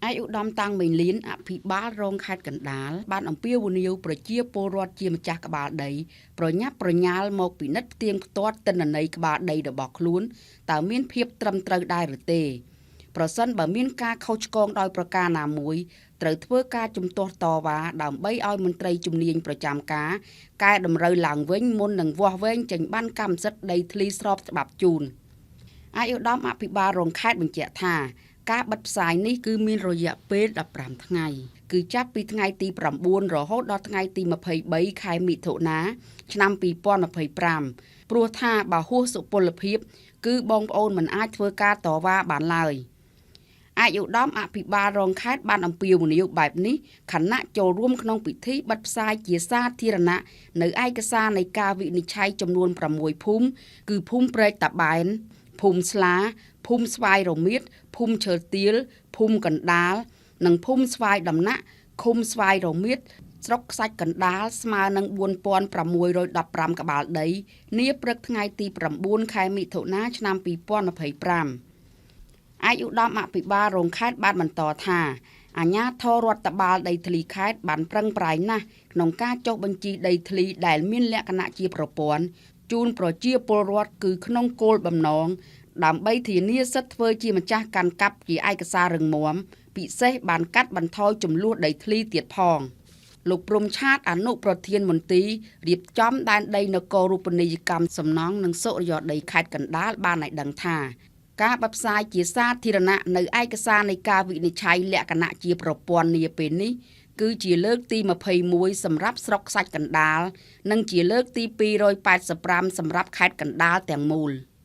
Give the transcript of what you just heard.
ឯកឧត្តមតាំងមេងលៀនអភិបាលរងខេត្តកណ្ដាលបានអំពាវនាវប្រជាពលរដ្ឋជាម្ចាស់ក្បាលដី ប្រញាប់ប្រញាល់មកពិនិត្យផ្ទៀងផ្ទាត់ទិន្នន័យក្បាលដីរបស់ខ្លួនតើមានភាពត្រឹមត្រូវដែរឬទេ ប្រសិនបើមានការខុសឆ្គងដោយប្រការណាមួយ ត្រូវធ្វើការជំទាស់តវ៉ាដើម្បីឲ្យមន្ត្រីជំនាញប្រចាំការកែតម្រូវឡើងវិញមុននឹងវាស់វែងចេញប័ណ្ណកម្មសិទ្ធិដីធ្លីស្របច្បាប់ជូនឯកឧត្តមអភិបាលរងខេត្តបញ្ជាក់ថា ការបិទផ្សាយនេះគឺមានរយៈពេល15ថ្ងៃ គឺចាប់ពីថ្ងៃទី9រហូតដល់ថ្ងៃទី23ខែមិថុនាឆ្នាំ2025ព្រោះថាបើហួសសុពលភាព គឺបងប្អូនមិនអាចធ្វើការតវ៉ាបានឡើយឯកឧត្តមអភិបាលរងខេត្តបានអំពាវនាវបែបនេះខណៈចូលរួមក្នុងពិធីបិទផ្សាយជាសាធារណៈនៅឯកសារនៃការវិនិច្ឆ័យចំនួន6ភូមិគឺភូមិព្រែកតាបែនភូមិស្លាភូមិស្វាយរមៀតភូមិឈើទាលភូមិកណ្ដាលនិងភូមិស្វាយដំណាក់ឃុំស្វាយរមៀតស្រុកខ្សាច់កណ្ដាលស្មើនឹង4615ក្បាលដីនាព្រឹកថ្ងៃទី9ខែមិថុនាឆ្នាំ2025ឯកឧត្តមអភិបាលរងខេត្តបានបន្តថាអាជ្ញាធររដ្ឋបាលដីធ្លីខេត្តបានប្រឹងប្រែងណាស់ក្នុងការចុះបញ្ជីដីធ្លីដែលមានលក្ខណៈជាប្រព័ន្ធជូនប្រជាពលរដ្ឋគឺក្នុងគោលបំណងដើម្បីធានាសិទ្ធិធ្វើជាម្ចាស់កាន់កាប់ជាឯកសាររឹងមាំពិសេសបានកាត់បន្ថយចំនួនដីធ្លីទៀតផងលោកព្រំឆាតអនុប្រធានមន្ទីររៀបចំដែនដីនគររូបនីយកម្មសំណង់និងសុរិយោដីខេត្តកណ្ដាលបានឲ្យដឹងថាការបិទផ្សាយជាសាធារណៈនៅឯកសារនៃការវិនិច្ឆ័យលក្ខណៈជាប្រព័ន្ធនាពេលនេះគឺជាលើកទី21សម្រាប់ស្រុកខ្សាច់កណ្ដាលនិងជាលើកទី285សម្រាប់ខេត្តកណ្ដាលទាំងមូល។